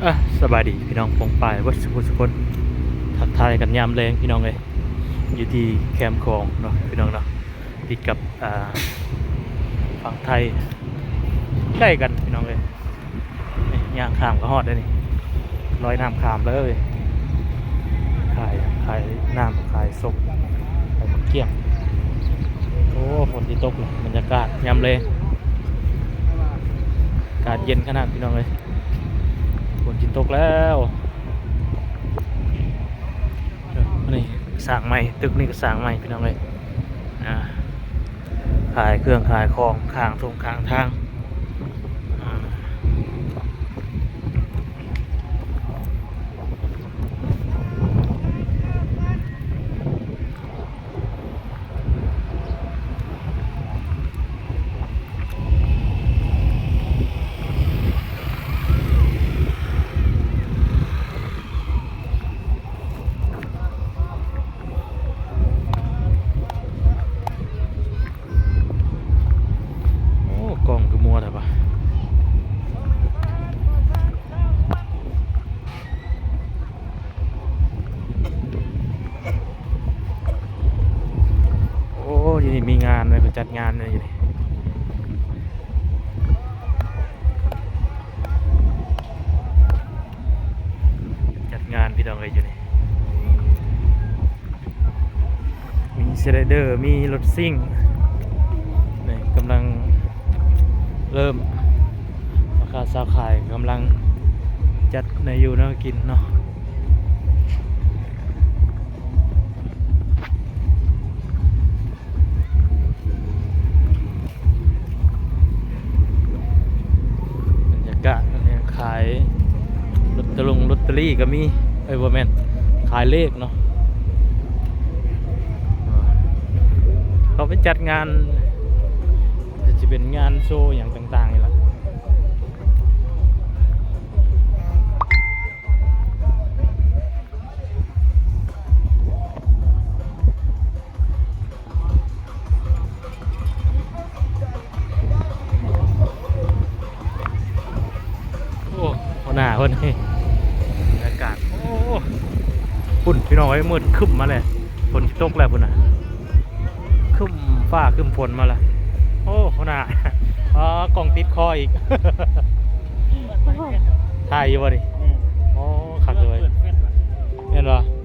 ອ່ະ ສະບາຍດີພີ່ນ້ອງປ້ອງປາຍເບິດສູ່ຜູ້ສູ່ຄົນ ທັກທາຍກັນຍາມແລງພີ່ນ້ອງເອີຍ ຢູ່ທີ່ແຄມຂອງເນາະພີ່ນ້ອງເນາະ ຕິດກັບ ອ່າ ຝັ່ງໄທ ໃກ້ກັນພີ່ນ້ອງເອີຍ ນີ້ຍ່າງຂ້າມກໍຮອດແລ້ວນີ້ ລອຍນ້ຳຂ້າມເລີຍ ຂາຍ ຂາຍນ້ຳ ຂາຍສົ້ມ ຂາຍໝາກກ້ຽງ ໂອ້ ຝົນຊິຕົກແລ້ວ ບັນຍາກາດຍາມແລງ ອາກາດເຢັນຂະໜາດພີ່ນ້ອງເອີຍ ຝົນຊິຕົກແລ້ວ ເອີ ອັນນີ້ສ້າງໃໝ່ ຕຶກນີ້ກໍສ້າງໃໝ່ພີ່ນ້ອງເອີຍ ອ່າ ຂາຍເຄື່ອງຂາຍຂອງຂ້າງທົ່ງຂ້າງທາງ ອ່າ. ໂອ້ ກ້ອງຄືມົວແທ້ວະ. ໂອ້ ຢູ່ນີ້ມີງານເວີຍ ເພິ່ນຈັດງານເວີຍຢູ່ນີ້ ຈັດງານພີ່ນ້ອງເອີຍຢູ່ນີ້ ມີສະໄລເດີ ມີລົດຊິ່ງ ນີ້ກຳລັງເລີ່ມ ພໍ່ຄ້າຊາວຂາຍກຳລັງຈັດແນວຢູ່ແນວກິນເນາະ ບັນຍາກາດຂາຍລົດຕະຫຼົງ ລົດຕະລີກໍມີ ເອີຍ ບໍ່ແມ່ນ ຂາຍເລກເນາະ ເຂົາໄປຈັດງານ ກໍຊິເປັນງານໂຊຫຍັງຕ່າງໆນີ້ລະ. ໂອ້ ຫົວໜ້າເພິ່ນນີ້ ບັນຍາກາດ ໂອ້ ພຸ້ນພີ່ນ້ອງເອີຍ ມືດຄຶ້ມມາແລ້ວ ຝົນຊິຕົກແລ້ວພຸ້ນນະ ຄຶ້ມຟ້າຄຶ້ມຝົນມາແລ້ວ ໂອ້ ຫົວໜ້າ ອໍ ກ້ອງຕິດຄໍອີກ ຖ່າຍຢູ່ບໍ່ນີ້? ອືມ ໂອ້ ຄັກເລີຍ ເປີດເຟສ ແມ່ນບໍ່?